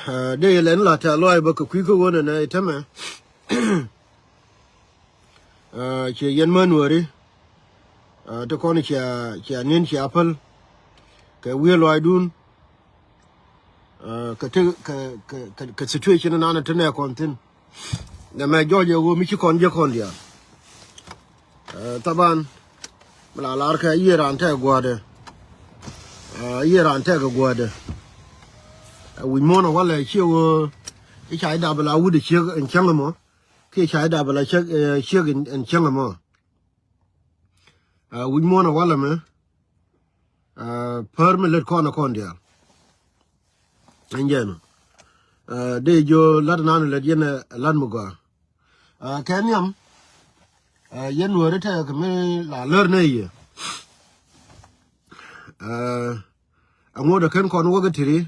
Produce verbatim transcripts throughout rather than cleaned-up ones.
Dee yɛ lɛn la tɛ̈th lɔaac bä kɛ kui̱ kä ɣöö nɛnɛ tämɛ. Ciɛ yɛn män wääri. Ti kɔn cia cia ni̱n cia päl kɛ wi̱i̱ lɔaacdun. Kɛ ti kɛ kɛ kɛ situation nan ti nɛ kɔn thi̱n. Nɛmɛ jɔɔc ɛ ɣöö mi ci kɔn jɛ kɔn diaal. Thaban mi la lar kɛ yiëë raan tɛk gua̱a̱dɛ. Yiëë raan tɛk gua̱a̱dɛ. Wi̱c muɔ̱ɔ̱n a walɛ ciɛ ɣöö i̱ ca i̱ dap la wut i̱ ciek in cäŋ ɛmɔ kiɛ ca i̱ dap la ciek in cäŋ ɛmɔ. Wi̱c muɔ̱ɔ̱n a walɛ mɛ. Pär mi lät kɔn ɛ kɔn diaal. Ɛn jɛn ɔ dee jiö la̱t nan lät yɛn ɛ la̱t mi gɔaa. Kɛ nhiam yɛn wääri tɛk kɛ mi la lär nɛ yɛ. Aŋot ɛ ken kɔn wäk ɛ tiri.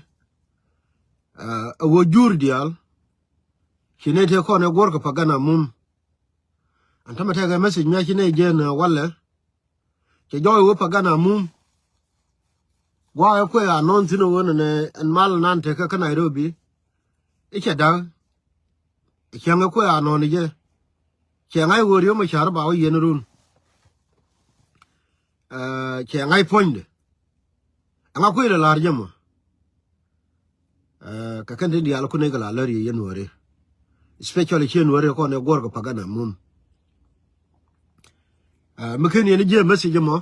Ɛ wä jur diaal ci nɛ tëë kɔn ɛ guɔ̱r kɛ pagana mum. Ɛn tämɛ tɛkɛ message mi a ci nɛ jɛn walɛ. Cɛ jɔɔc wä pagana mum. Gua̱a̱k ɛ kuɛ anɔn thi̱n ɛ ɣöö nɛnɛ ɛn mal nan tekä kä Nairobi. I̱ cɛ da̱k. Cäŋ ɛ kuɛ anɔn i̱ jɛ. Cɛ ŋa̱c ɣöö riöm ɛ ca̱r ba wä yɛn run. Cɛ ŋa̱c puɔ̱nydɛ. Ɛŋa kui̱ lɛ la̱r jɛ mɔ. Kɛ kɛn ti diaal kun nɛy kɛ la lär yɛ yɛn wääri. Especially ci yɛn wääri kɔn ɛ guɔ̱r kɛ pagana mum. Mi ken yɛn jiɛ message mɔ.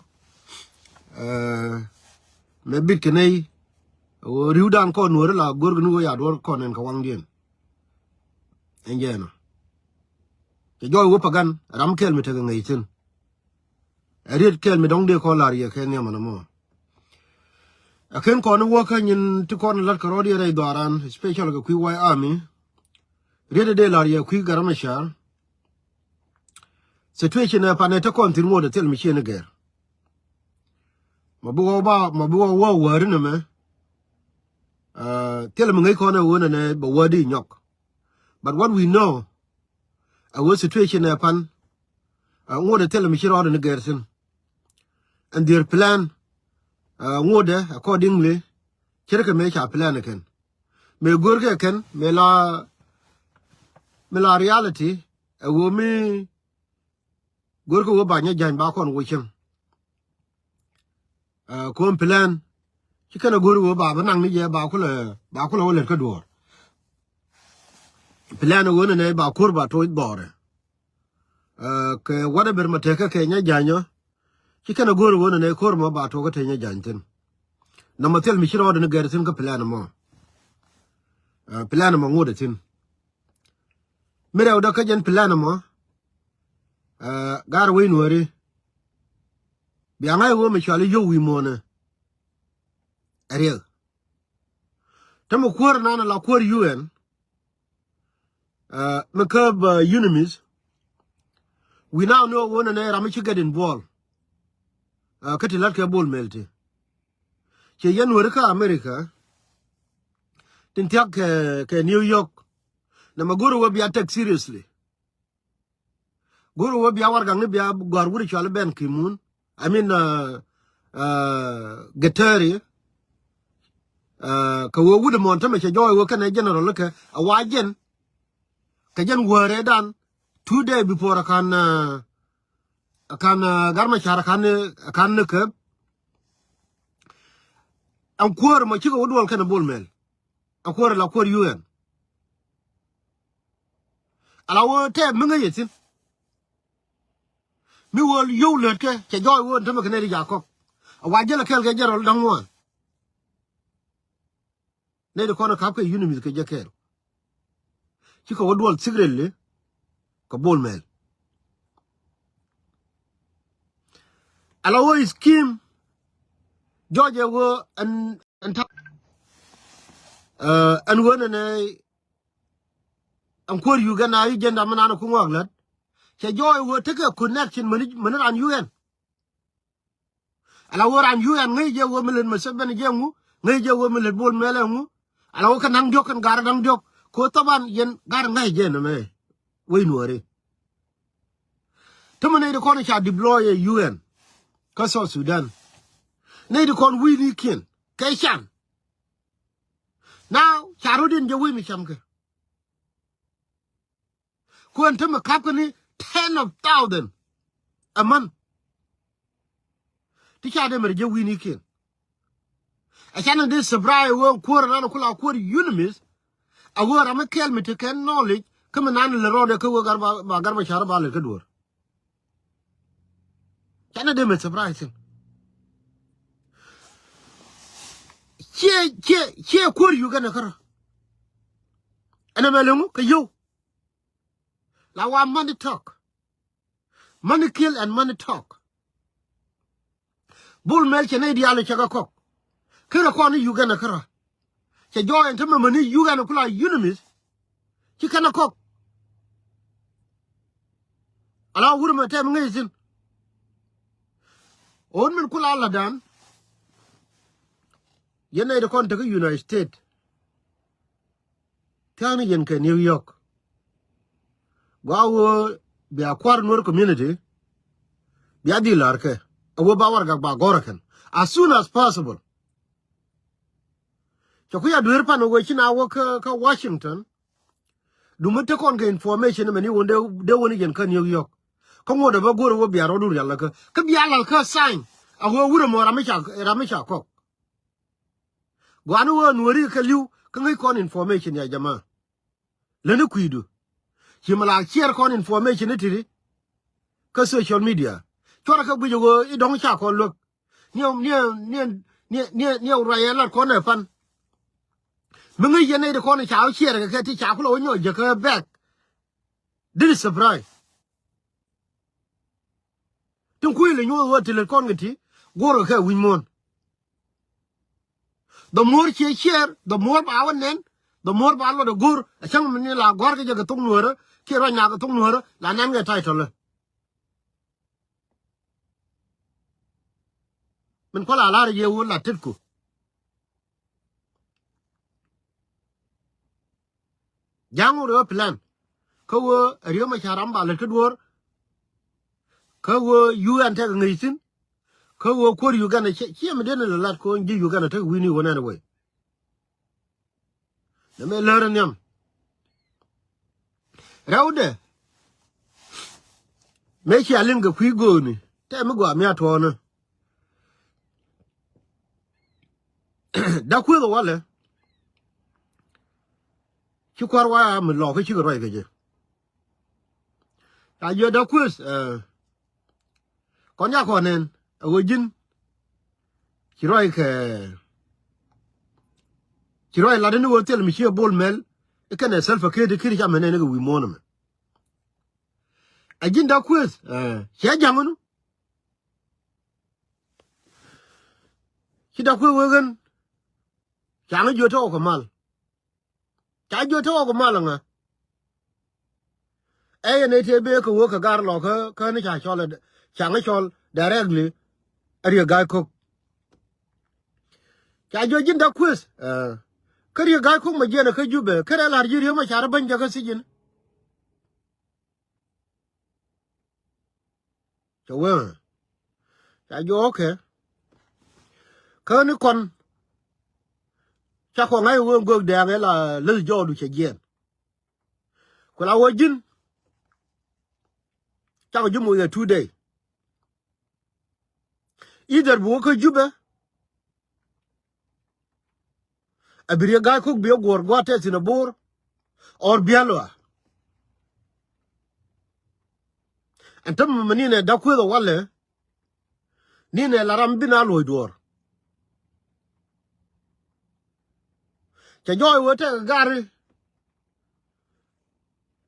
Mɛ bit kɛ nɛy ɣöö ri̱wdan kɔn wääri la go̱r kɛ ni ɣöö ya duɔ̱r kɔn ɛn kɛ waŋdiɛn. Ɛn jɛ ɛnɔ cɛ jɔɔc wä pagan ram kɛl mi tekɛ ŋäc thi̱n. Ɛ riet kɛl mi dɔ̱ŋ dee kɔn la̱r yɛ kɛ nhiam ɛn ɛmɔ. Ɛ ken kɔn i̱ wäkä nyin ti kɔn la̱t kɛ rɔɔd yɛ rɛy dhɔaaran, especially kɛ kui̱ White Army. Riet ɛ dee la̱r yɛ kui̱ Gat Macar. Situation ɛ panɛ te kɔn thi̱n ŋot ɛ thil mi ciën i̱ gɛr. Ma bi wä ba ma bi wä wä wäri nɛmɛ. Thil mi ŋäc kɔn ɛ ɣöö nɛnɛ bɛ wädi nyɔk. But what we know, a wä situation ɛ pan ŋot ɛ thil mi ci rɔɔd ni gɛr thi̱n. And their plan ŋot ɛ accordingly. Cir kɛ mëë ca plan ɛ kɛn mëë go̱r kɛ kɛn mëë la mi la reality. Ɛ ɣöö mi go̱r kɛ ɣöö ba nyɛ ja̱ny ba kɔn wä cieŋ. Ko̱n plan ci kɛn a go̱r ɣöö ba bi naŋ ni jɛ ba kulɛ ba kulɛ wä lät kä duɔ̱ɔ̱r. Plan ɛ ɣöö nɛnɛ ba ko̱r ba toc dhɔrɛ. Kɛ whatever ma tekɛ kɛ nyɛ ja̱nyä. Ci kɛn a go̱r ɣöö nɛnɛ ko̱r mɔ ba tuɔkä te nyɛ ja̱ny thi̱n. Nɔmɔ thil mi ci rɔɔdɛ ni gɛr thi̱n kä plan mɔ. Plan mɔ ŋot ɛ thi̱n. Mi rɛwdä kä jɛn plan mɔ. Gar wec nuɔri. Bia ŋa̱c ɣöö mi cuali yio̱w wi̱i̱ muɔ̱ɔ̱nɛ. Ɛ riɛk. Te mi kuäär nan la kuäär U N. Mi käp UNMISS. We now know ɣöö nɛnɛ ram mi ci get involved. Kä ti la̱t kɛ Bol Mel ti ciɛ yɛn weri kä America. Tin thiak kɛ kɛ New York. Nɛ ma go̱r wä bia take seriously. Go̱r wä bia warɛgakni bia gɔ̱a̱r wut cuali Ben Ki-moon. I mean Guterres. Kɛ wä wut mɔn tämɛ cɛ jɔɔy wä kɛnɛ general kɛ a wa jɛn. Kɛ jɛn wääredan two day before kan kan Gat Macar kan kan ni käp. Ɛn kuäär mɔ cikɛ wä duɔl kɛnɛ Bol Mel. Ɛn kuäär la kuäär U N. Ala wä tɛɛ mi ŋäc yɛ thi̱n. Mi wä yio̱w lät kɛ cɛ jɔɔy wä tämɛ kɛ nɛy ti jakɔk. A wa jälɛ kɛɛl kɛ jɛrɔl da̱ŋ ŋuan. Nɛy ti kɔn ɛ ka̱p kɛ UNMISS kɛ jɛ kɛɛl. Cikɛ wä duɔl secretly kɛ Bol Mel. Ala wä scheme jɔɔc ɛ wä ɛn ɛn ta̱ ɛn wä nɛnɛ. Ɛn kuäär Uganda i̱ jɛn dam mi nan ɛ kuŋ ɣɔak lät. Cɛ jɔɔc ɛ wä tekɛ connection mäni mäni ran U N. Ala wä ran U N ŋäc jɛ wä mi lät Museveni jɛ ŋu ŋäc jɛ wä mi lät Bol Mel ɛ ŋu. Ala wä kä naŋ diɔ̱k kɛn gar naŋ diɔ̱k ko thaban yɛn gar ŋäc jɛ nɛmɛ. Wec nuɔri. Tämɛ nɛy ti kɔn ca deploy ɛ U N kä South Sudan. Nɛy ti kɔn wi̱i̱nikiɛn kɛ can. Now ca rot in jɛ wec mi cam kɛ. Kuɛn te mi kap kä ni ten of thousand a month. Ti ca dee mɛr jɛ wi̱i̱ ni kiɛn. A canɛ dee surprise wee kuäär nan kula kuäär UNMISS. A wee ram mi kɛɛl mi te kɛn knowledge kä mi nan lɛ rɔɔdɛ kä wee gar ba, ba gar ba car ba lɛ kä duɔ̱ɔ̱r. Canɛ dee mɛ surprise thin. Ciɛ, ciɛ, ciɛ kuäär Uganda kärä. Ɛn ɛmɛ leŋu kɛ yio̱w. La wa money talk. Money kill and money talk. Bol Mel cɛ nɛy diaal cɛ kɛ kɔk. Kärɛ kɔn ni Uganda kärä. Cɛ jɔɔy ɛn tämɛ mäni Uganda kula UNMISS. Ci kɛn a kɔk. Ala wur mɛ tɛm ŋäc thin. Ɣän min kula la dan. Yɛn nɛy ti kɔn tekä United States. Thia̱a̱ŋ ni yɛn kɛ New York. Gua wee bia kua̱r Nuer community. Bia dhil la̱r kɛ. A wee ba warɛgak ba gɔ̱r ɛ kɛn. As soon as possible. Cɛ kui̱ a dueer pan wee ci na wä kä, kä Washington. Dumä te kɔn kɛ information mɛn i̱ wun dee, dee wun i̱ jɛn kä New York. Kä ŋuɔ̱t ɛ bä go̱r ɛ wä bia rɔɔdu rial ɛ kä. Kä bia la̱r kä sign. A wee wurɛ mɔ ram mi ca, ram mi ca kɔk. Gua̱n wä nuɔ̱ri kɛ li̱w kä ŋäc kɔn information ya jama. Läni kui̱du. Ci mi la share kɔn information i̱ ti̱ti̱. Kä social media. Cuarɛ kä guic ɛ wee i̱ dɔ̱ŋ ca kɔn luäk. Niɛ, niɛ, niɛ, niɛ, niɛ, niɛ ruac ɛ lat kɔn ɛ pan. Mi ŋäc yɛn nɛy ti kɔn ca wä share kɛ kɛ ti ca kulɛ wä nyɔk jäkä back. Dini surprise. Tin kui̱ lɛ nyuɔth wä ti lät kɔn kɛ ti. Go̱r kɛ kɛ wi̱c muɔ̱ɔ̱n. The more ci share, the more ba wä nɛn, the more ba luɔt ɛ go̱r. A cäŋ mi ni la gɔ̱r kɛ jɛ kɛ thok nuäärä, kiɛ ruac na kɛ thok nuäärä, la nɛn kɛ title. Min kuala lar yɛ wä la tetku. Ja̱a̱ŋ wä rɛ wä plan. Kä wä Riek Machar ram ba lät kä duɔ̱ɔ̱r. Kä wä U N tekɛ ŋäc thi̱n. Kä wä kuäär Uganda ciɛ, ciɛ mi den lɛ lat kä wä ji̱ Uganda tekɛ wi̱i̱ni wä nɛn wä. Nɛ mɛ lär nhiam. Rɛwdɛ. Mëë cia liŋ kɛ kui̱ gööni tɛ mi gɔaa mi a tuɔɔnä. Da̱k kueth ɛ walɛ. Ci kua̱r wa mi lɔɔk kä cikɛ ruac kɛ jɛ. Ca jiö da̱k kueth, eh, kɔn ca kɔn nɛn a ɣöö ji̱n ci ruac kɛ, ci ruac lat ni ɣöö thil mi ciɛ Bol Mel i̱ kɛnɛ Salva Kiir ti Kiir ca mɛn nɛn i̱ kɛ wi̱i̱ muɔ̱ɔ̱n ɛmɛ. A ji̱n da̱k kueth, eh, ciɛ ja̱ŋ ɛnu. Ci da̱k kueth wek ɣän. Ca ŋä jiö te ɣɔk kɛ mal. Ca jiö te ɣɔk kɛ mal ɛ ŋa. Ɛ yɛn ɛ tëë bee kɛ wee kɛ gar lɔ kä, kä ni ca cɔl ɛ, ca ŋä cɔl directly. Ɛ Riek Gai Kok. Ca jiö ji̱n da̱k kueth, eh, kä Riek Gai Kok mɛ jiɛn ɛ kä Jubɛ kä rɛ la̱r ji̱ Riek Machar bäny jɛ kä thi̱ji̱n. Cɛ wee. Ca jɔ okay. Kä ni kɔn. Ca kɔn ŋa̱c wee göök dɛɛŋ ɛ la läth jɔɔdu cɛ jiɛn. Ku la wee ji̱n. Cakɔ ji̱ moc ɛ two day. Either bi wä kä Jubɛ. A bi Riek Gai Kok bi a guɔ̱ɔ̱r gua̱a̱th tɛth thi̱n a bo̱o̱r. Or bia̱l wa. Ɛn tämɛ mi ninɛ da̱k kueth ɛ walɛ. Ninɛ la ram bi na luɔ̱c duɔ̱ɔ̱r. Cɛ jɔɔc wee tɛk gari.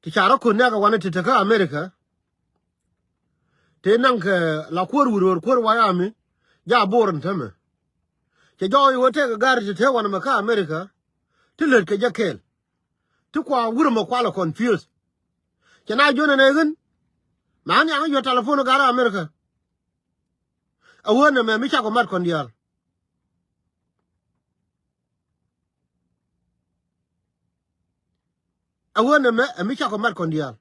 Ti ca rɔ kun nɛɛk ɛ wanɛ ti te kä America. Te naŋ kɛ la kuäär wi̱r ɣöör kuäär wayami. Ja bo̱o̱r ni tämɛ. Cɛ jɔɔc wee tɛk gari ti te wanɛ mɛ kä America. Ti lät kɛ jɛ kɛɛl. Ti kua wurɛ mɛ kualɛ confuse. Cɛ na juɔ̱n ɛn ɛ ɣän. Mɛ ɣän yaŋ yɔ telephone gat America. A ɣän ɛmɛ mi cakɔ mat kɔn diaal. A ɣän ɛmɛ ɛ mi cakɔ mat kɔn diaal.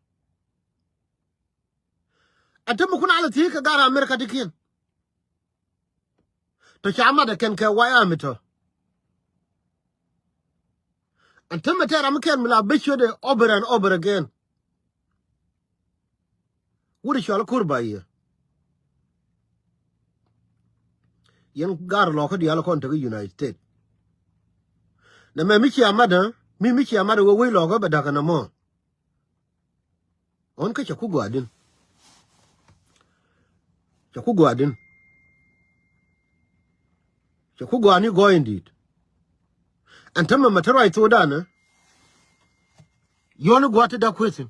A te mi kun alɛ thiec kɛ gat America ti kiɛn. Tɔ ca mat ɛ kɛn kɛ wayami tɔ. Ɛn tämɛ tɛɛr ram mi kɛn mi la bä ciötdɛ over and over again. Wut i̱ cɔal i̱ ko̱r ba yiëë. Yɛn gaar lɔɔkä diaal kɔn tekä United States. Nɛ mɛ mi cia matdä, mi mi cia matdä wee wec lɔɔkä bɛ da̱kä nɛ mɔ. Ɣän kä cɛ ku gɔaa din. Cɛ ku gɔaa din. Cɛ ku gɔaa ni gɔɔy in di̱i̱t. Ɛn tämɛ mɛ te ruac thokdan ɛ. Yɔ̱ɔ̱ni gua̱a̱th ti da̱k kueethin.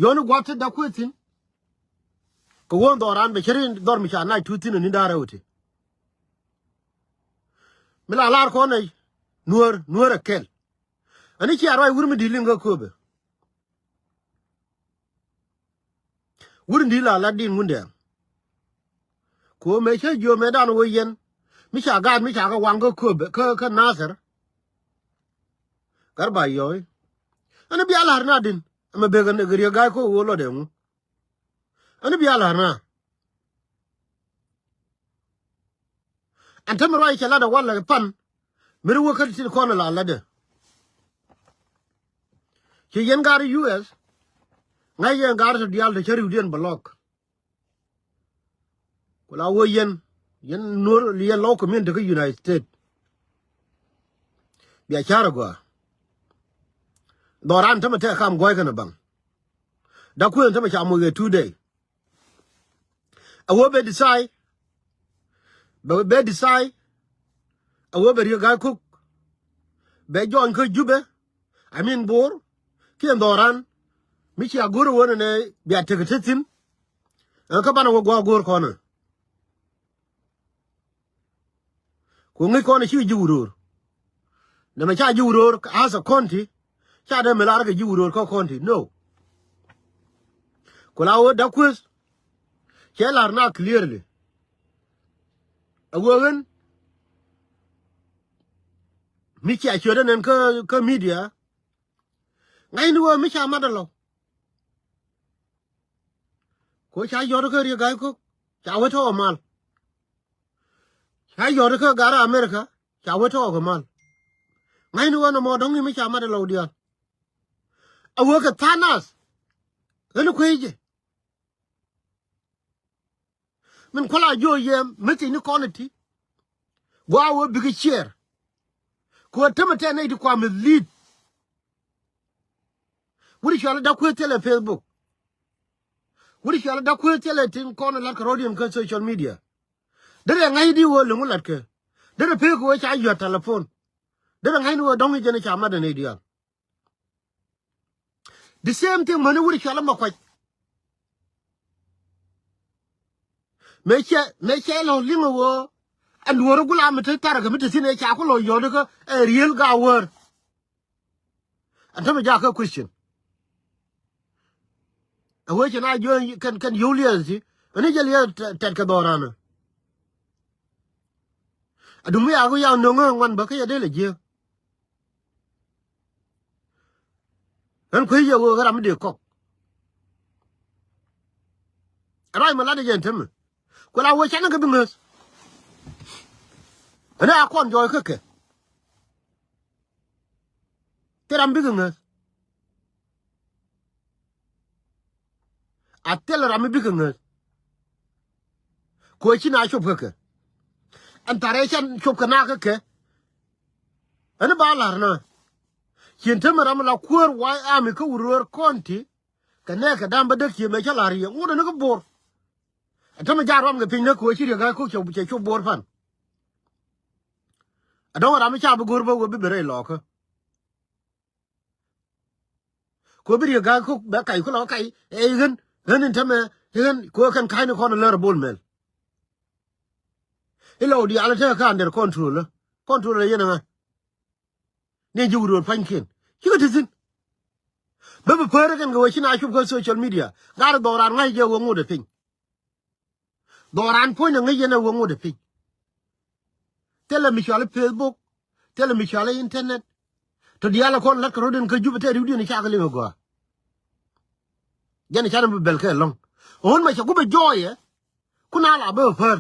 Yɔ̱ɔ̱ni gua̱a̱th ti da̱k kueethin. Kɛ ɣöö dhɔran bɛ cä rin dhɔr mi ca nac tuut thi̱n ɛ ni da̱a̱r ɛ wä ti. Mi la lar kɔn ɛ nuäär, nuäär ɛ kɛl. Ani cia ruac wur mi di̱i̱t liŋ kä kööbɛ. Wur in di̱i̱t la lat din Wundɛɛŋ. Kɛ ɣöö mëë cä jiööm mëëdan ɣöö yɛn mi ca gaat mi ca kɛ waŋ kä kööbɛ kä, kä Nathir. Gat ba yɔɔy. Ani bia la̱r na din ɛmɛ bek ɛn ɛ gɛ riek ga̱a̱c ko̱k ɣöö lɔt ɛŋu. Ani bia la̱r na. Ɛn tämɛ ruac cɛ lat ɛ walɛ pan. Mi ri wä kä tin kɔn ɛ la latdɛ. Ci yɛn gaar U S ŋa̱c yɛn gaar tɔ diaal tɔ cä riwdiɛn bɛ lɔk. Ku la wä yɛn, yɛn nuɔr yɛn lɔk community kä United States. Bia ca̱r ɛ gɔaa. Dhɔran tämɛ tɛk kam gua̱c kɛn ɛ baŋ. Da̱k kuëën tämɛ ca moc kɛ two day. A wee bɛ decide. Bɛ, bɛ decide. A wee bɛ Riek Gai Kok. Bɛ join kä Jubɛ. I mean Bor. Kiɛ dhɔran. Mi cia go̱r ɛ wee nɛ bia tek ɛ te thi̱n. Ɛ kä banɛ wä gua̱a̱k go̱r kɔnɛ. Ku ŋi̱c kɔn ɛ ci ji̱ wuröör. Nɛmɛ ca ji̱ wuröör as a county. Ca dee mi lar kɛ ji̱ wuröör kä county. No. Ku la wä da̱k kueth. Cɛ lar na clearly. A wee ɣän. Mi cia ciötdä nɛn kä, kä media. Ŋa̱cni wä mi ca mat alɔ. Ku ca yɔt kä Riek Gai Kok. Ca wä tɔɔk mal. Ca yɔt kä gar America, ca wä tɔɔk mal. Ŋa̱cni wä nɔmɔ dɔ̱ŋ ni mi ca mat ɛ lɔw diaal. A wee kɛ tha̱a̱ŋ nath. Ɣän kuec jɛ. Min kuala jiö yɛ mi thiec ni kɔn iti. Gua wee bikɛ ciɛɛr. Ku ɛ tämɛ tɛn nɛy ti kua mi li̱i̱t. Wut i̱ cual i̱ da̱k kueeth thilɛ Facebook. Wut i̱ cual i̱ da̱k kueeth thilɛ tin kɔn i̱ la̱t kɛ rɔ̱diɛn kä social media. Derɛ ŋa̱c di wee liŋ wä la̱t kɛ. Derɛ pek kɛ wee ca yua̱t telephone. Derɛ ŋa̱c ni wee dɔ̱ŋ i̱ jɛn i̱ ca mat ɛ nɛy diaal. The same thing mäni wut i̱ cual i̱ ma kuac. Mëë cɛ, mëë cɛ lɔ liŋ ɛ wee. Ɛn duɔ̱ɔ̱r i̱ gula mi te tharkɛ mi te thi̱n ɛ ca ku lɔ yɔ̱t ikä ɛ riel ga wär. Ɛn tämɛ jakä question. Ɛ wee cɛ na jiö kɛn, kɛn yio̱w liɛth ti. Ɛn i̱ jɛ liɛth tɛt, tɛt kɛ dhɔranä. Ɛ duŋ mi yaku ya no̱ŋä ŋuan bä kä yɛ dee lɛ jiö. Ɣän kuec yɛ wee ɣän ram mi dee kɔk. Ɛ ruac mi lat ɛ jɛ ɛn tämɛ. Ku la wee canɛ kɛ bi ŋäth. Ɛn a kɔn jɔɔy kä kɛ. Thil ram bikɛ ŋäth. A thil ram mi bikɛ ŋäth. Kuɛ ci na cop kä kɛ. Ɛn tharɛ can cop kɛ na kä kɛ. Ɛn ba la̱r na. Cin te mi ram la kuäär White Army kä wuröör kɔn ti. Kɛ nɛɛkɛ da̱a̱m bä däk ci mɛ cä la̱r yɛ ŋut ɛn kä Bor. Ɛ tämɛ jaat ruam kɛ piny näk kɛ wee ci Riek Gai Kok cɛ, cɛ cop Bor pan. Ɛ dɔ̱ŋ ram mi ca bi go̱r bä wee bi ben rɛy lɔɔkä. Kɛ wee bi Riek Gai Kok bɛ kac kulɔ kac ɛ ɣän, ɣän in tämɛ, ɣän kɛ wee kɛn ka̱cni kɔn lär ɛ Bol Mel. Ilɔw diaal tekɛ kä under control. Control ɛ yɛn ɛ ŋa. Ni ji̱ wut ruɔ̱t pa̱nykiɛn. Cikɛ ti thi̱n. Bä bi päärä kɛn kɛ wee ci na cop kä social media. Gat dhɔran ŋa̱c jɛ wee ŋot ɛ piny. Dhɔran puɔ̱ny ɛ ŋäc yɛn ɛ wee ŋot ɛ piny. Thilɛ mi cɔal i̱ Facebook. Thilɛ mi cɔal i̱ internet. Tɔ diaal ɛ kɔn la̱t kɛ rɔ̱diɛn kä Jubɛ tɛ riwdiɛn i̱ cakɛ liŋ ɛ gɔaa. Jɛn i̱ canɛ bi bɛl kɛ ɛlɔ̱ŋ. Ɣän mɛ cɛ gupɛ jɔɔyɛ. Kun a la bä pär.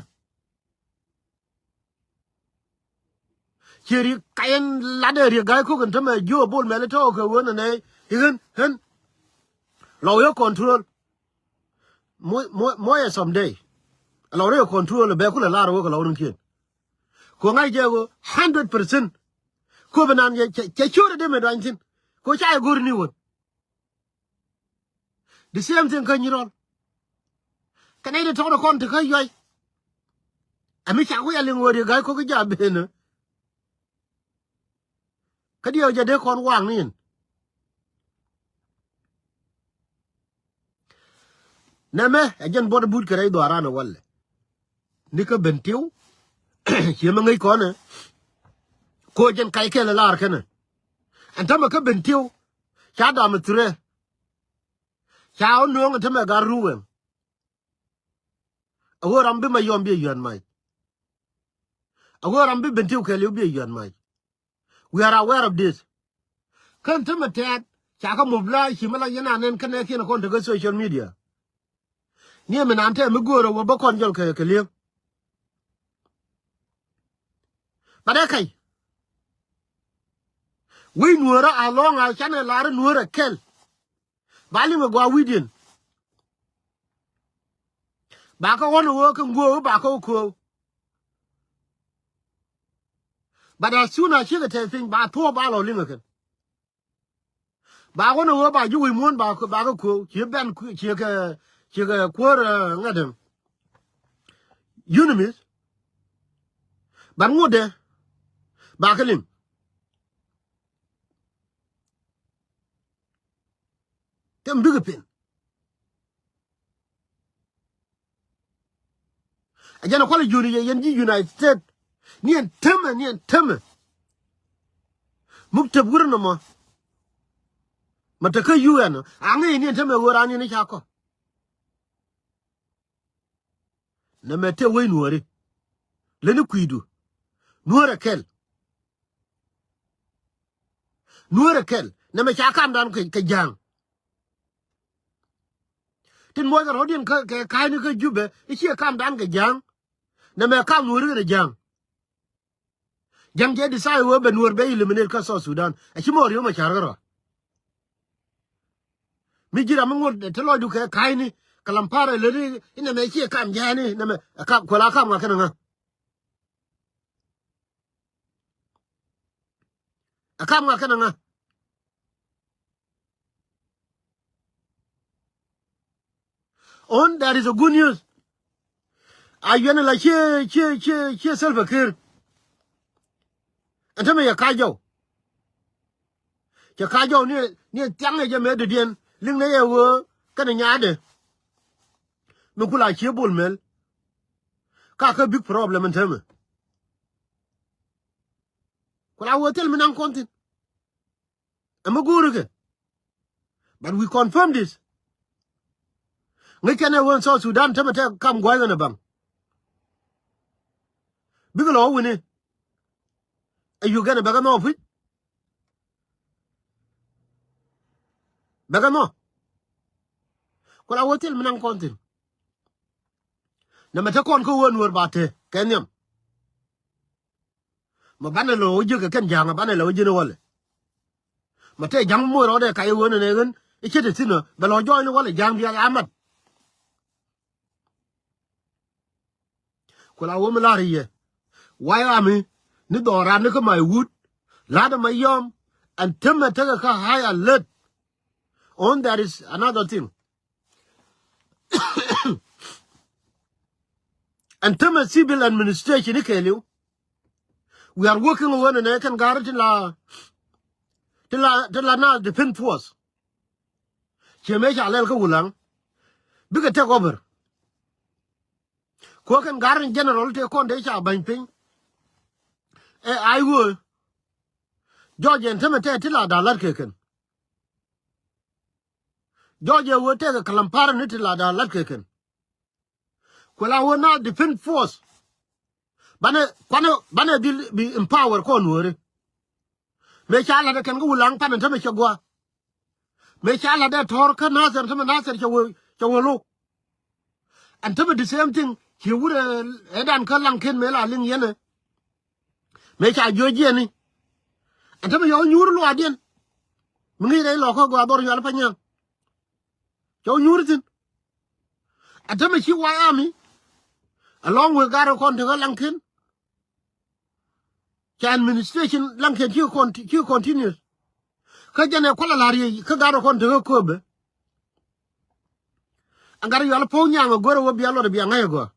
Ciɛ riek ka yɛn latdɛ riek ga̱a̱c ko̱k in tämɛ jiö bol mɛl i̱ tɔ̱ kɛ wen ɛnɛ i̱ ɣän ɣän. Lɔ wee control. Muɔyɛ someday. Lɔ wee control bɛ kulɛ lar wee kɛ lɔ wee kiɛn. Ko ŋa̱c jɛ wee hundred percent. Ko bi nan cɛ cɛ ciöt ɛ dee mɛ duany thi̱n. Ko ca yɛ go̱r ni wän. The same thing kä Nyirɔl. Kɛ nɛy ti tɔ̱k ti kɔn ti kä yuay. Ɛ mi ca ku ya liŋ wä riek ga̱a̱c ko̱k i̱ ja̱ benä. Kä diɛw jɛ dee kɔn waŋ ni in. Nɛmɛ ɛ jɛn buɔt but kɛ rɛy dhuaran ɛ walɛ. Ni kä ben tiw. Ciɛ mi ŋäc kɔnɛ. Ko jɛn kac kɛl ɛ lar kɛnɛ. Ɛn tämɛ kä ben tiw. Ca dam ɛ thurɛ. Ca wä nööŋ ɛ tämɛ gar ruweŋ. A ɣöö ram bi ma yɔm bi a yuan mac. A ɣöö ram bi ben tiw kɛɛliw bi a yuan mac. We are aware of this. Kän tämɛ tɛɛt ca kä mop la ci mi la yɛn a nɛn kä nɛɛkiɛn kɔn tekä social media. Ni ɛmɛ nan tɛɛ mi göörä wä bä kɔn jɔl kɛ kɛ liep. But ɛ kac. Wec nuɔ̱ɔ̱rä a lɔ̱ŋ a canɛ lar nuɔ̱ɔ̱rä kɛl. Ba liŋ ɛ gɔaa wi̱cdiɛn. Ba kä ɣɔ̱n ɛ ɣöö kɛ ŋuɔ̱ɔ̱k ba kä ɣä kööw. But as soon as cikɛ tɛth piny ba thuɔ̱ɔ̱p ba lɔ liŋ ɛ kɛn. Ba ɣɔ̱n ɛ ɣöö ba ji̱ wi̱i̱ muɔ̱ɔ̱n ba kä ba kä kööw ciɛ bɛn ciɛ kɛ ciɛ kɛ kuäär ŋädäŋ. Unimith. But ŋutdɛ ba kä liŋ. Tem bikɛ pen. A jɛn a kualɛ juni yɛ yɛn ji̱ United States. Ni ɛn temɛ ni ɛn temɛ. Muk tep wurɛ nɔmɔ. Ma te kä U N a ŋäc ni ɛn temɛ ɣöö raan ni ca kɔ. Nɛmɛ te wec nuɔ̱ɔ̱ri. Leni kui̱du nuɔ̱ɔ̱rɛ kɛl. Nuɔ̱ɔ̱rɛ kɛl nɛmɛ ca kamdan kɛ ja̱a̱ŋ. Tin muɔckɛ rɔ̱diɛn kɛ ka̱a̱cni kä Jubɛ i̱ ciɛ kamdan kɛ ja̱a̱ŋ. Nɛmɛ kam nuɔ̱ɔ̱ri kɛnɛ ja̱a̱ŋ. Ja̱ŋ jɛ decide wee bɛ nuɔ̱ɔ̱r bɛ eliminate kä South Sudan. A ci mɔ riöm a ca̱r kärɔa. Mi ji̱ ram mi ŋot te lɔcdu kɛ ka̱a̱cni kɛ lam parɛ leni inɛ mɛ ciɛ kam jääni inɛ mɛ ɛ kam kuɛl a kam ŋa kɛnɛ ŋa. Ɛ kam ŋa kɛnɛ ŋa. On there is a good news. A yuɛn la cie cie cie cie Salva Kiir. Ɛn tämɛ yɛ ka̱c jɔw. Cɛ ka̱c jɔw ni ni thiaŋ ni jɛ mɛ dɔ̱diɛn liŋ ni yɛ wee kɛnɛ nyaatdɛ. Mi kula cie Bol Mel. Ka kä big problem ɛn tämɛ. Kula wee thil mi naŋ kɔn thin. Ɛmɛ go̱o̱ri kɛ. But we confirm this. Ŋäc kɛn ɛ wen South Sudan tämɛ tɛ kam gua̱a̱c ɣän ɛ baŋ. Bikɛ lɔ wä wi̱ni. Ɛ yuk kɛn ɛ bɛ kɛ nhɔk puc. Bɛ kɛ nhɔk. Ku la wä thil mi naŋ kɔn thi̱n. Nɛmɛ te kɔn kä wen wär ba te kɛ nhiam. Ma banɛ lɛ wä jiäk kɛ kɛn ja̱a̱ŋ a banɛ lɛ wä ji̱n walɛ. Ma tëë ja̱ŋ moc rɔɔdɛ kac ɣöö nɛnɛ ɣän i̱ ce̱t ithinä bɛ lɔ jɔɔcni walɛ ja̱a̱ŋ diaal a mat. Ku la wä mi la̱r i̱ yɛ. Way ami ni dhɔɔr ran ni kä my wood. La̱t ɛmɛ yɔm ɛn temɛ tekɛ kä high alert. On there is another thing. Ɛn tämɛ civil administration i̱ kɛɛliw. We are working ɣöö nɛnɛ kɛn ga̱r ti la ti la ti la na defense force. Ciɛ mëë ca lɛl kä Wulaŋ bikɛ take over. Kuɔ kɛn ga̱r in general tëë kɔn dee ca ba̱ny piny. Ɛ ay ɣöö jɔɔc ɛn tämɛ tɛɛ ti la da̱a̱ la̱t kɛ kɛn. Jɔɔc ɛ ɣöö tɛkɛ käläm pa̱r ni ti la da̱a̱ la̱t kɛ kɛn. Kuɛ la ɣöö na defense force. Banɛ kuanɛ banɛ dhil bi empower kɔn wääri. Mëë ca la̱t ɛ kɛn kä Wulaŋ pan ɛn tämɛ cɛ gua̱a̱. Mëë ca la̱t ɛ tɔ̱r kä Nathɛr tämɛ Nathɛr cɛ wee cɛ wee lo̱k. Ɛn tämɛ the same thing ci wurɛ ɛ dan kä Laŋken mëë la liŋ yɛn ɛ. Mëë ca jiöc jiɛni. Ɛn tämɛ yɔw nyuur luaatdiɛn. Mi ŋi̱i̱c rɛy lɔkä gɔaa dhɔr yual pa nyiaŋ. Cɔw nyuur thi̱n. Ɛn tämɛ ci White Army. Along with gat rɔ kɔn tekä laŋkiɛn. Ca administration laŋkiɛn ci con-, ci continuous. Kä jɛn ɛ kualɛ la̱r yɛ kä gat rɔ kɔn tekä kööbɛ. Ɛn gat rɔ yual po̱o̱ nyaŋ ɛ go̱rɛ wä bia luɔt ɛ bia ŋäc ɛ gɔaa.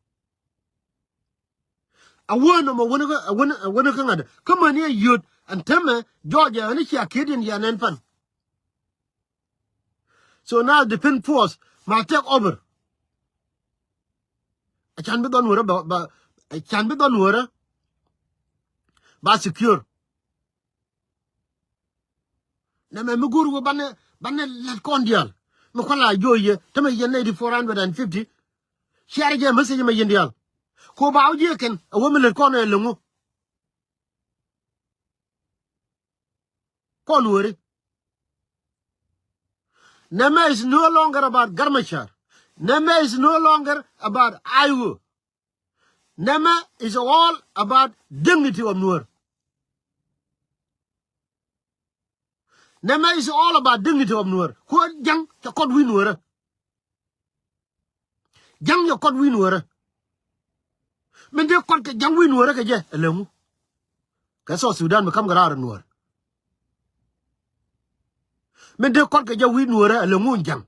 A wä nɔmɔ wä ni kä, a wä ni, a wä ni kä ŋa̱t. Kä mäni a yöt ɛn tämɛ Georgia ɛn i̱ cia ki̱t in yɛn ɛn pan. So now defense force ma take over. A can bi dhɔn wärä ba, ba, a can bi dhɔn wärä ba secure. Nɛmɛ mi go̱o̱r wä banɛ, banɛ lät kɔn diaal. Mi kuala jo̱o̱c yɛ tämɛ yɛn nɛy ti four hundred and fifty. Ciarɛ jɛ message mɛ yɛn diaal. Ko ba wä jiɛ kɛn a wä mi lät kɔn ɛ läŋu. Kɔn weri. Nɛmɛ is no longer about Garmachar. Nɛmɛ is no longer about Aiwo. Nɛmɛ is all about dignity of Nuer. Nɛmɛ is all about dignity of Nuer. Kuäär ja̱ŋ cɛ kɔt wi̱i̱ Nuerä. Ja̱ŋ cɛ kɔt wi̱i̱ Nuerä. Min dee kɔt kɛ ja̱ŋ wi̱i̱ Nuerä kɛ jɛ ɛ läŋu. Kɛ South Sudan mi ka̱m kɛ raar ɛ Nuer. Min dee kɔt kɛ jɛ wi̱i̱ Nuerä ɛ läŋu ja̱ŋ.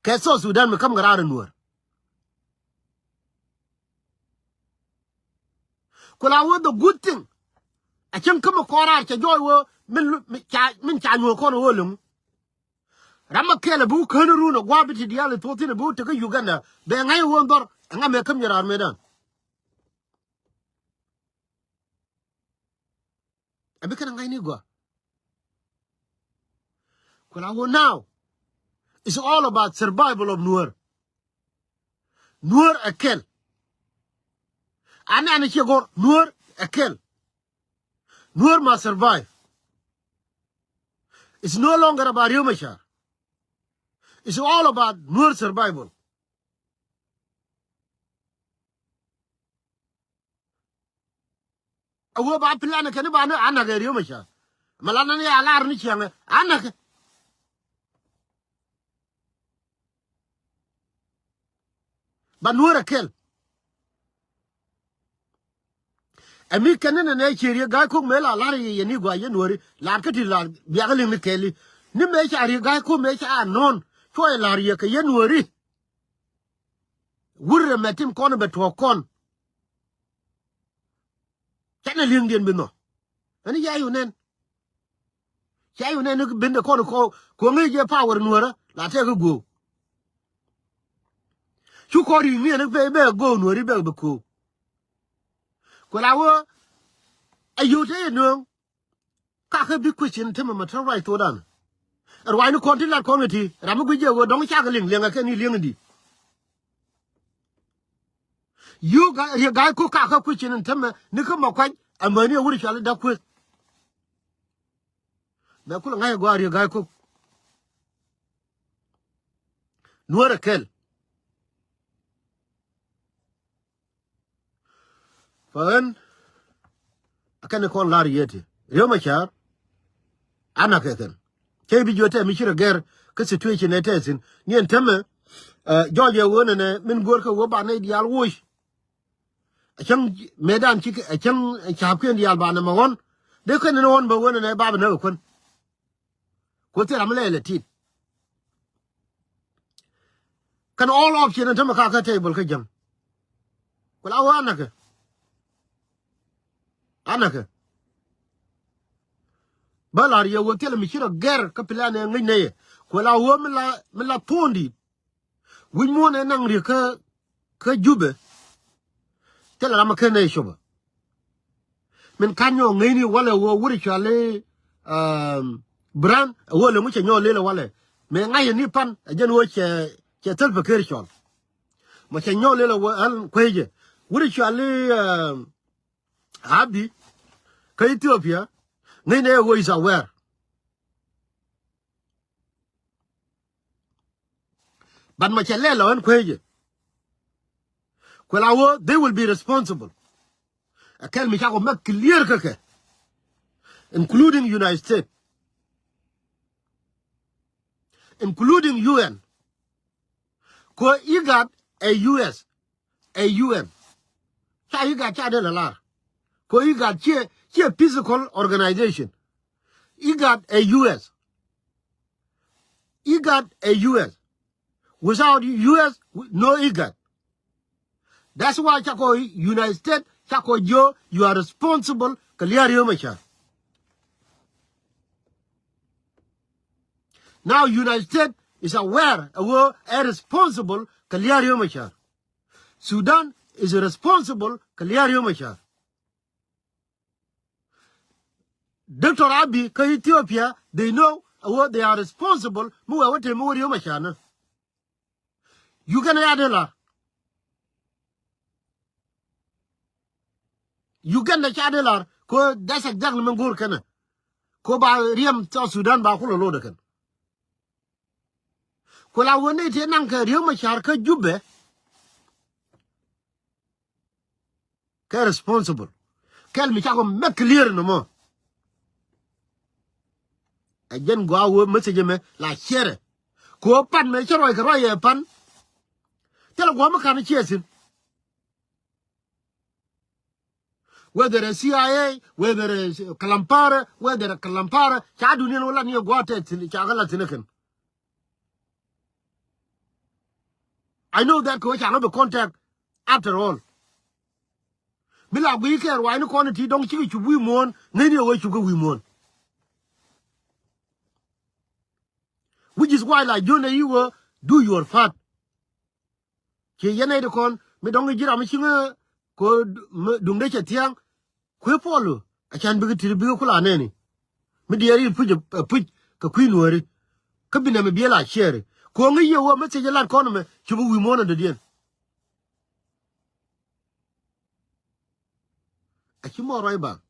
Kɛ South Sudan mi ka̱m kɛ raar ɛ Nuer. Ku la wee the good thing. A cäŋ kä mi kɔn raar cɛ jɔɔc wee min lu-, min ca, min ca nyuɔ̱ɔ̱k kɔn wee läŋu. Ram ma kɛl a bi wä kän run a gua̱a̱p bi ti diaal i thuɔ̱k thi̱n a bi wä tekä Uganda bɛ ŋa̱c a wee dhɔr. Ɛŋa mɛ käm jɛ raar mëëdan. A bi kɛn a ŋa̱cni gɔaa. Ku la wä now, it's all about survival of Nuer. Nuer ɛ kɛl. An an ciɛ gɔr Nuer ɛ kɛl. Nuer must survive. It's no longer about Riek Machar. It's all about Nuer survival. A wee ba plan kɛn ba ni anakɛ Riek Machar. Mɛ la nani a lar ni ciaŋɛ anakɛ. Ba Nuer a kɛl. Ɛ mi kɛn ni nɛ nɛ cie Riek Ga̱a̱c Kok mëë la lar yɛ yɛ ni gɔaa yɛ Nueri lar kä ti lar biakä liŋ ni kɛɛli. Ni mëë ca Riek Ga̱a̱c Kok mëë ca a nɔ̱ɔ̱n cuɔyɛ lar yɛ kɛ yɛ Nueri. Wur rɛ mɛ tim kɔn bɛ tuɔɔk kɔn. Canɛ li̱eŋdiɛn bi nhɔ. Ɛn i̱ ca yunɛn. Ca yunɛn ni bindɛ kɔn kɔ kuɔŋ i̱ jɛ power Nuerä la tɛk i̱ guɔ̱ɔ̱k. Cu kɔn ri̱i̱ŋ ni ɛn i̱ bɛ, bɛ guɔ̱ɔ̱k Nueri bɛ bi ko̱o̱k. Ku la wee a yio̱w te yɛ nööŋ. Kakä bi kuecin temɛ mɛ te ruac thokdan. Ruacni kɔn ti lat kɔn kɛ ti ram mi guic jɛ ɣöö dɔ̱ŋ cakɛ liŋ liɛŋɛ kɛn i̱ liɛŋ in di̱i̱t. Yio̱w Riek Ga̱a̱c Kok kakä kuecin in temɛ ni kä mɛ kuac amäni a wur cual i̱ da̱k kueth. Bɛ kulɛ ŋa̱c ɛ gɔaa Riek Ga̱a̱c Kok. Nuäär ɛ kɛl. Fa ɣän a kɛn kɔn la̱r yeti Riek Machar. Anakɛ kɛn cɛ bi jiö tɛ mi ci rɛ gɛr kä situation ɛ tɛ thi̱n ni ɛn tämɛ. Jɔɔc ɛ ɣöö nɛnɛ min guäär kɛ ɣöö ba nɛy diaal woc. A cäŋ mëëdan ci a cäŋ ca̱a̱pkiɛn diaal ba nɛmɛ ɣɔ̱n dee kɛn ni ɣɔ̱n bä ɣöö nɛnɛ ba bi näk ɛ kuän. Ku thil ram mi lɛɛl ɛ tit. Kɛn all option ɛn tämɛ ka kä table kä jäŋ. Ku la wä anakɛ. Anakɛ. Bä la̱r yɛ wä thilɛ mi ci rɔ gɛr kä plan ɛ ŋäc nɛyɛ. Ku la wä mi la, mi la thuɔ̱ɔ̱ŋ di̱i̱t. Wi̱c muɔ̱ɔ̱n ɛ naŋ riek kä, kä Jubɛ. Thilɛ ram mi ken nɛy copä. Min ka̱n nyɔk ŋäcni walɛ ɣöö wur cuali, um, Bran ɛ ɣöö lɛ ŋu cɛ nyɔk lelɛ walɛ. Mëë ŋa̱cä ni pan ɛ jɛn ɣöö cɛ, cɛ Salva Kiir cɔl. Mɔ cɛ nyɔk lelɛ ɣöö ɛn kuecɛ. Wur cuali, um, Abi kä Ethiopia ŋäcnɛ ɛ ɣöö is aware. But mɛ cɛ lɛl ɔ ɛn kuecɛ. Kuɛ la wä, they will be responsible. Ɛ kɛl mi cakɔ mɛ clear kä kɛ, including United States, including U N. Kɛ IGAD ɛ U S, ɛ U N. Ca IGAD ca dee la lar. Kɛ IGAD ciɛ, ciɛ physical organization. IGAD ɛ U S. IGAD ɛ U S. Without U S, no IGAD. That's why cakɔ United States, cakɔ jiö, you are responsible kɛ liar Riek Machar. Now United States is aware ɛ ɣöö ɛ responsible kɛ liar Riek Machar. Sudan is responsible kɛ liar Riek Machar. Doctor Abiy kä Ethiopia, they know ɛ ɣöö they are responsible mi wee wä tëë mi wä Riek Machar ni. Uganda ca dee lar. Uganda ca dee lar. Kɛ that's exactly min go̱o̱r kɛnɛ. Kɛ ba riɛm South Sudan ba kulɛ lo̱o̱dɛ kɛn. Ku la wä nɛy tëë naŋ kɛ Riek Machar kä Jubɛ. Kɛ responsible. Kɛl mi cakɔ mɛ clear nɔmɔ. Ɛ jɛn gɔaa wä message mɛ la share. Kɛ wä pan mɛ cä ruac kɛ ruac yɛ pan. Thilɛ guɔ̱m mi ka̱n ciɛ thi̱n. Whether ɛ C I A, whether ɛ Kalampara, whether ɛ Kalampara, ca duniɛn wä lat ni ɛ gua̱a̱th tɛth thi̱n, ca kɛ lat thi̱n ɛ kɛn. I know that kɛ wä ca ŋä bi contact after all. Mi la guiy kɛ ruaacni kɔn ti dɔ̱ŋ cikɛ cup wi̱i̱ muɔ̱ɔ̱n, ŋäcni ɛ wee cupkɛ wi̱i̱ muɔ̱ɔ̱n. Which is why la jiön ɛ i̱ wä do your part. Ciɛ yɛn nɛy ti kɔn mi dɔ̱ŋ ji̱ ram mi ci ŋä kɛ duŋdɛ cɛ thia̱a̱ŋ. Kui̱ Puɔl ɛ can bikɛ ti̱t bikɛ kula nɛni. Mi diɛɛr i̱ puc ɛ puc kɛ kui̱ Nuääri. Kä bi nɛmɛ biɛ la ciɛɛri. Kuɔ̱ŋ i̱ yɛ wä message lat kɔn ɛmɛ cup wi̱i̱ muɔ̱ɔ̱n ɛ dɔ̱diɛn. A ci mɔ ruac ba.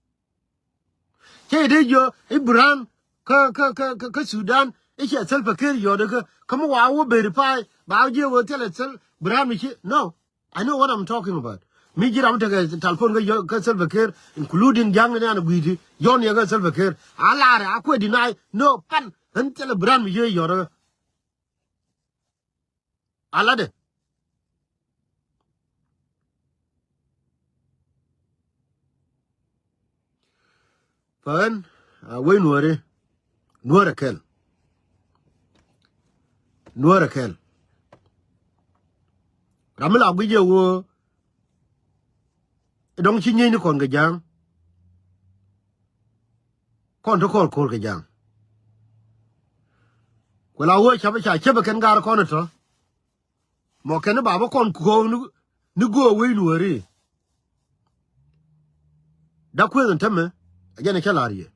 Cä yɛ dee jiɔ i̱ Burhan kä, kä, kä, kä, kä Sudan i̱ cɛ Salva Kiir yɔɔdɛ kä, kä mi wa wä verify ba jiɛ wä thilɛ Sal-, Burhan mi ci. No. I know what I'm talking about. Mi ji̱ ram tekɛ telephone kä yɔ-, kä Salva Kiir, including ja̱ŋ ni an gui̱i̱ti, yɔn yɛ kä Salva Kiir. A lar a kuɛ deny. No, pan ɣän thilɛ Burhan mi ci yɔɔdɛ. Alatdɛ. Fään a wec Nuääri, Nuäär ɛ kɛl. Nuäär ɛ kɛl. Ram mi la guic jɛ wee dɔ̱ŋ ci nyiecni kɔn kɛ ja̱a̱ŋ. Kɔn te kɔɔr ko̱r kɛ ja̱a̱ŋ. Kuɛ la wee ca̱pɛ ca cäpɛ kɛn gaar kɔn ɛ tɔ̱. Mɔ kɛn ni bapä kɔn ko̱o̱k ni, ni göök wec Nuääri. Dak kueth in tämɛ a jɛn a cä la̱r yɛ.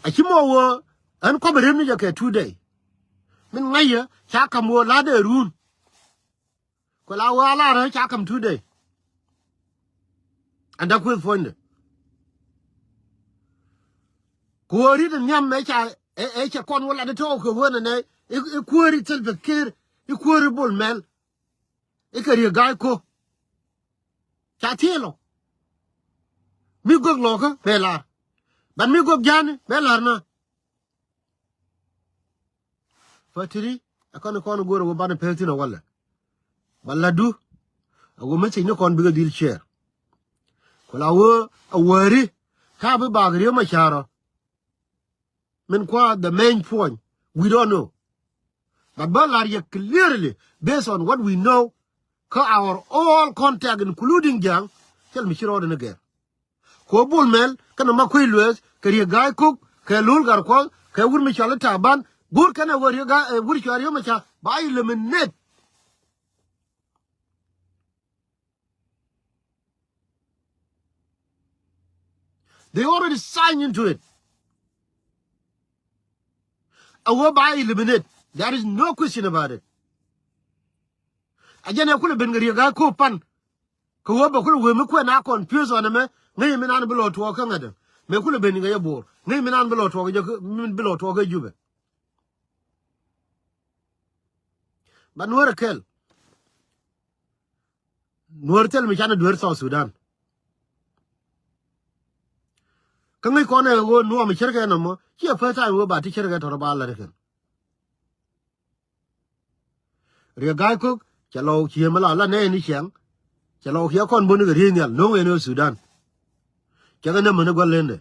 A ci mɔ wee ɛn kɔpɛ rem ni jɛ kɛ two day. Min ŋäc yɛ ca ka̱m wee la̱t ɛ run. Ku la wee a lar ɛ ca ka̱m two day. Ɛn dak kueth puɔ̱nydɛ. Ku wee ri̱t in nhiam ɛ ca ɛ, ɛ cɛ kɔn wä lat tɔ̱ kɛ wen ɛnɛ i̱, i̱ kuääri Salva Kiir, i̱ kuääri Bol Mel, i̱ kɛ Riek Gai Kok. Ca thiee lɔ. Mi gök lɔkä bɛ lar. But mi gök ja̱a̱ni bɛ lar na. Fä ti̱ri ɛ kɔn kɔn go̱o̱rɛ wä banɛ pek thi̱n ɛ walɛ. Ba la̱tdu. A wä message ni kɔn bikɛ dhil share. Ku la wee a wääri. Ka bi bak Riek Machar ɔ. Min kua the main point. We don't know. But bä lar yɛ clearly based on what we know. Kä our all contact including Ja̱a̱ŋ. Cɛl mi ci rɔɔdɛ ni gɛr. Kɛ wä Bol Mel, kɛnɛ Makuei Lueth, kɛ Riek Gai Kok, kɛ Lul Gatkuɔth, kɛ wur mi cɔal i̱ Taban, go̱o̱r kɛnɛ wä Riek Gai, eh, wur cɔal Riek Machar, ba eliminate. They already sign into it. A wä ba eliminate. There is no question about it. A jɛn ɛ kulɛ ben kɛ Riek Gai Kok pan. Kɛ wee bɛ kulɛ wee mi kuɛn a confuse ɔn ɛmɛ, ŋäc mi nan bi lɔ tuɔɔk kä ŋädɛ. Mëë kulɛ ben kɛ jɛ Bor. Ŋäc mi nan bi lɔ tuɔɔk jɛ kä, mi bi lɔ tuɔɔk kä Jubɛ. Ba Nuäär ɛ kɛl. Nuäär thil mi canɛ dueer South Sudan. Kä ŋäc kɔn ɛ ɣöö nuɔɔm cärkɛ nɔmɔ ciɛ first time ɣöö ba ti cärkɛ tɔrɔ ba lät kɛn. Riek Ga̱a̱c Kok cɛ lɔw ciëëm la la nɛɛni ciɛŋ. Cɛ lɔw kiɛ kɔn buni kɛ riey nhial no̱o̱ŋ ɛn ɣöö Sudan. Cɛ kɛ nɛmɛ ni gua̱l lendɛ.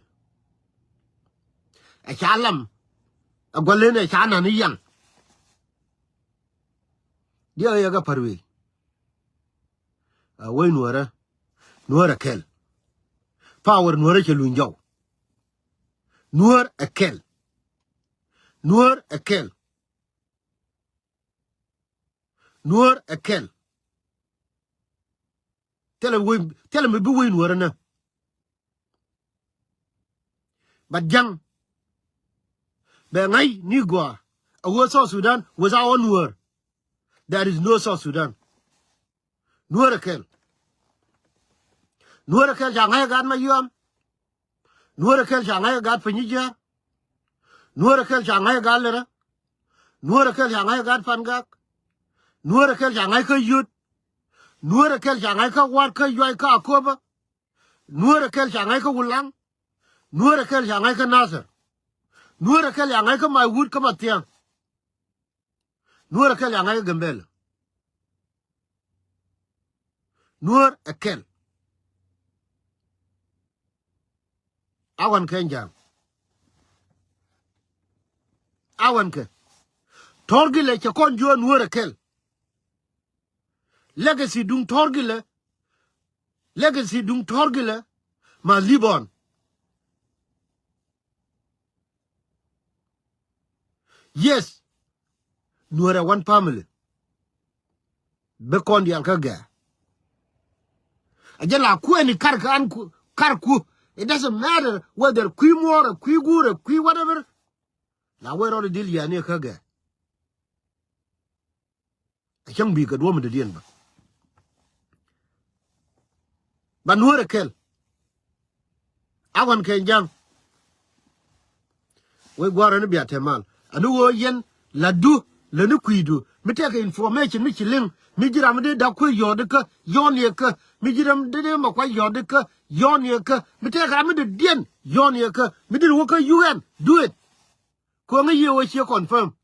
Ɛ ca lam ɛ gua̱l lendɛ ɛ ca nan i̱ yaŋ. Diɛ ɣä yɛ kɛ pär wei. A wei nuäärä. Nuäär ɛ kɛl. Power nuäärä cɛ luny jɔw. Nuäär ɛ kɛl. Nuäär ɛ kɛl. Nuäär ɛ kɛl. Thilɛ wei, thilɛ mi bi wei nuäärä nä. But ja̱ŋ bɛ ŋa̱c ni gɔaa a wee South Sudan without nuäär. There is no South Sudan. Nuäär ɛ kɛl. Nuäär ɛ kɛl ca ŋa̱c ɛ gaat Mayuam. Nuäär ɛ kɛl ca ŋa̱c ɛ gaat Panyijiar. Nuäär ɛ kɛl ca ŋa̱c ɛ gaat Lɛrä. Nuäär ɛ kɛl ca ŋa̱c ɛ gaat Pangak. Nuäär ɛ kɛl ca ŋa̱c kä Yut. Nuäär ɛ kɛl ca ŋa̱c kä War kä Yuay kä Akoba. Nuäär ɛ kɛl ca ŋa̱c kä Wulaŋ. Nuäär ɛ kɛl ca ŋa̱c kä Nathir. Nuäär ɛ kɛl ca ŋa̱c kä Maiwut kä Mathiaŋ. Nuäär ɛ kɛl ca ŋa̱c kä Gambɛl. Nuäär ɛ kɛl. Awan kɛ nja̱a̱ŋ. Awan kɛ Tɔ̱r Gilɛ cɛ kɔn juɔ̱ɔ̱r Nuäär ɛ kɛl. Legacy duŋ Tɔ̱r Gilɛ. Legacy duŋ Tɔ̱r Gilɛ ma live on. Yes. Nuäär ɛ one family. Bi kɔn diaal kä gɛɛ. A jɛ la kuɛni kar kä an ku, kar ku. It doesn't matter whether kui muɔɔr, kui guur, kui whatever. La wee rɔɔd dil yani kä gɛɛ. A cäŋ bi kɛ duɔ̱ɔ̱m dädiɛn bä. Ba Nuäär ɛ kɛl. Awan kɛ nja̱ŋ. Wec gua̱a̱r ɛn bia tɛmal. Ani ɣöö yɛn latdu lätni kui̱du mi tekɛ information mi ci liŋ mi ji̱ ram mi dee da̱k kui̱ yɔ̱ɔ̱dikä yɔ̱ɔ̱n yɛ kä mi ji̱ ram dee dee ma kuac yɔ̱ɔ̱dikä yɔ̱ɔ̱n yɛ kä mi tekɛ ram mi dee diɛn yɔ̱ɔ̱n yɛ kä mi dee wä kä U N do it. Kuäŋä yiëë wä ciɛ confirm.